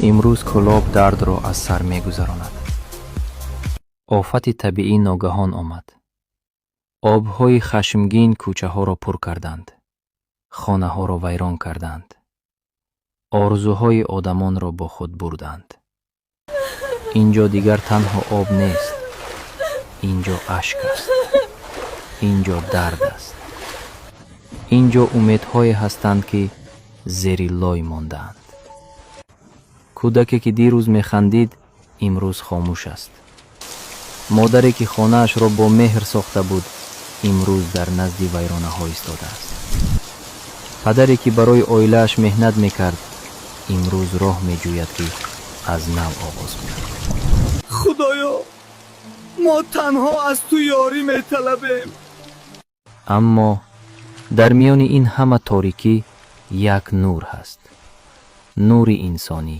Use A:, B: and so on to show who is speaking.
A: Имрӯз Кӯлоб дардро аз сар мегузаронад. Офати табиӣ ногаҳон омад. Обҳои хашмгин кӯчаҳоро пур карданд, хонаҳоро вайрон карданд, орзуҳои одамонро бо худ бурданд. Ин ҷо дигар танҳо об нест, ин ҷо ашк аст, ин ҷо дард аст, ин ҷо умедҳое ҳастанд, ки зери лой мондаанд. Кӯдаке, ки дирӯз механдид, имрӯз хомӯш аст. Модаре, ки хонаашро бо меҳр сохта буд, имрӯз дар назди вайронаҳо истодааст. Падаре, ки барои оилааш меҳнат мекард, имрӯз роҳ меҷӯяд, ки аз нав оғоз кунад.
B: Худоё, мо танҳо аз ту ёрӣ металабем.
A: Аммо дар миёни ин ҳама торикӣ як нур ҳаст, нури инсонӣ.